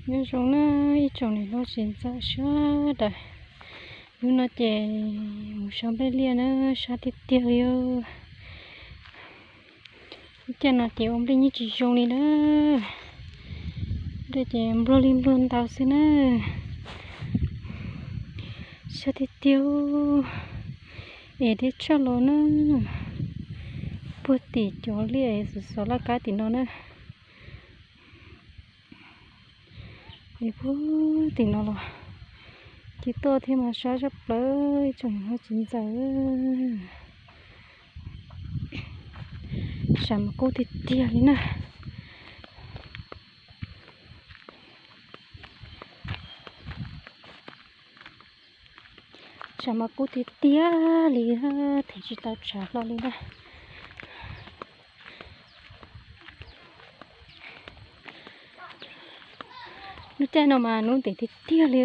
Nyob zoo na ib tsoom niam hlob txiv ntxawm sawv daws. Hnub no ces mus sau nplej liaj na, sab tiag tiag li. Lub caij no ces ua nplej yeej tsis zoo li na. Nplej ces nplog li nplog ntau xwb na. Sab tiag tiag. Es deb tshaj los na. Puag tim cov liaj xov xov laj kab tim no na. Es puag tim no los ces tuaj thiab mas sab sab plaws ib tsoom niam hlob txiv ntxawm. Tshav mas kub tiag tiag li na. Tshav mas kub tiag tiag li, them tsis tau tshav hlo li na. Lub caij no mas hnub ntev tiag tiag li.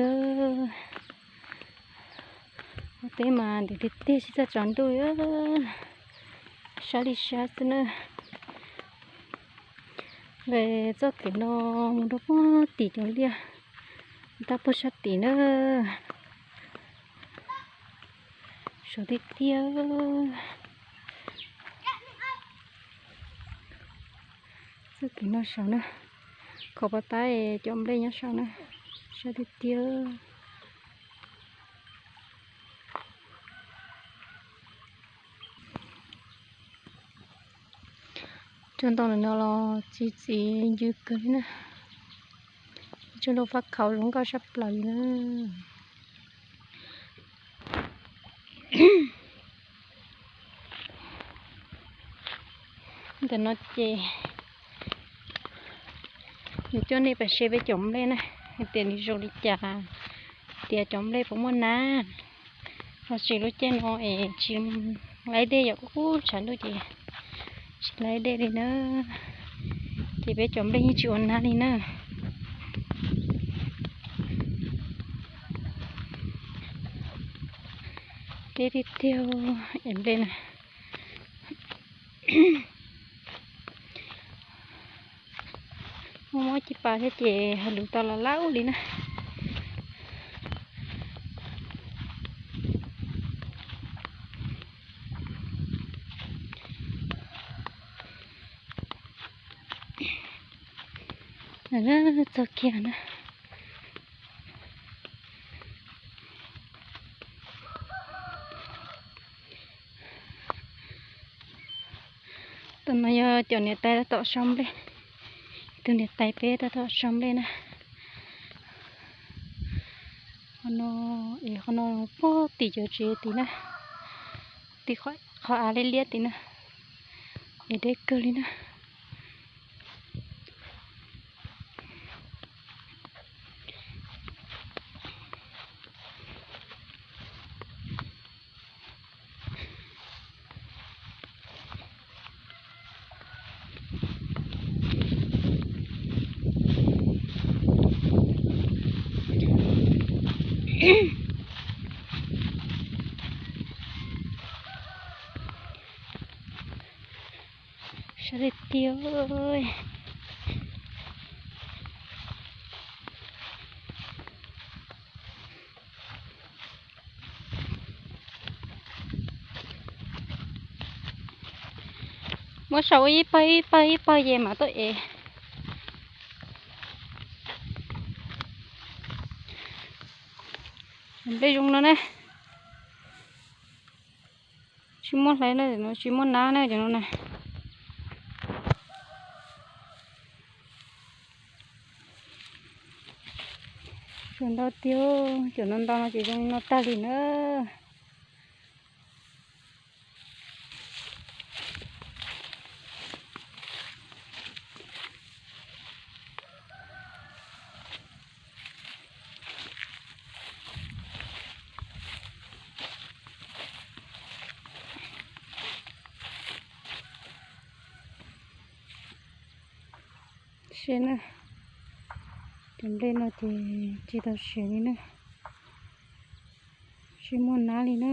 Ua teb mas ntev tiag tiag tsis txawj tsaus ntuj li. Sab li sab xwb na. Ve txoj kev no mus rau puag tim cov liaj, tau puag sab tim na. Sab tiag tiag. Txoj kev no saud na, khaum pas tab cov nplej nyob saud na, sab tiag tiag. Cov ntoo no los txi txiv ncw kawg li na, cov lub fab khaum zoo nkauj sab plaws li na. Ntawm no ces nws coj nej pais saib peb cov nplej na, hais tias nws zoo li cas, tias cov nplej puas muaj nab. Los sis lub caij no es tsis laib dej, yog ub tshav ntuj ces tsis laib dej li na, ces peb cov nplej yeej tsis ua nab li na. Deb tiag tiag es nplej na. Muaj mob ci pas thiab ces hais lus tau los laub li na. Txog kiag na. Tus no yog cov niam tais tab tom sau nplej. Tus niam tais peb tab tom sau nplej na. Qhov no, es qhov no puag tim cov tsev tid na, tim qhov av liab liab tid na, es deb kawg li na. Sab tiag tiag. Muab sau ib pawg ib pawg ib pawg ces mam tuaj ev. Nplej zoo no na. Tsis muaj hlais na, tsis muaj nab na cov no na. Zoo ntau tiag, cov no ntau no ces zoo no tag li na. Seb na, cov nplej no ces tsis tau siav li na, tsis muaj nab li na.